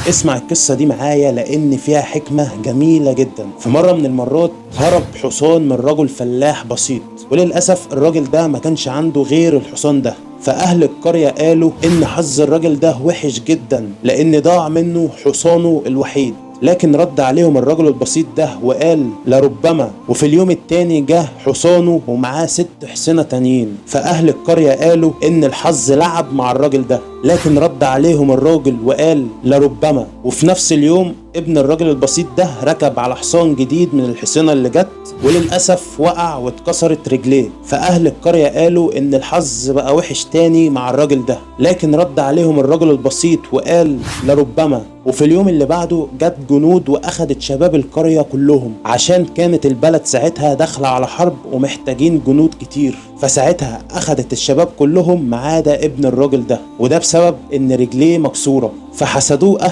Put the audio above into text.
اسمع القصة دي معايا لأن فيها حكمة جميلة جدا. في مرة من المرات هرب حصان من رجل فلاح بسيط، وللأسف الراجل ده ما كانش عنده غير الحصان ده. فأهل القرية قالوا إن حظ الراجل ده وحش جدا لأن ضاع منه حصانه الوحيد. لكن رد عليهم الرجل البسيط ده وقال لربما. وفي اليوم التاني جه حصانه ومعاه 6 حصنة تانيين. فأهل القرية قالوا إن الحظ لعب مع الراجل ده، لكن رد عليهم الراجل وقال لربما. وفي نفس اليوم ابن الراجل البسيط ده ركب على حصان جديد من الحصينة اللي جت، وللأسف وقع واتكسرت رجليه. فأهل القرية قالوا إن الحظ بقى وحش تاني مع الراجل ده، لكن رد عليهم الراجل البسيط وقال لربما. وفي اليوم اللي بعده جت جنود وأخدت شباب القرية كلهم، عشان كانت البلد ساعتها داخلة على حرب ومحتاجين جنود كتير. فساعتها أخدت الشباب كلهم ما عدا ابن الراجل ده، وده بسبب إن رجليه مكسورة. فحسدوه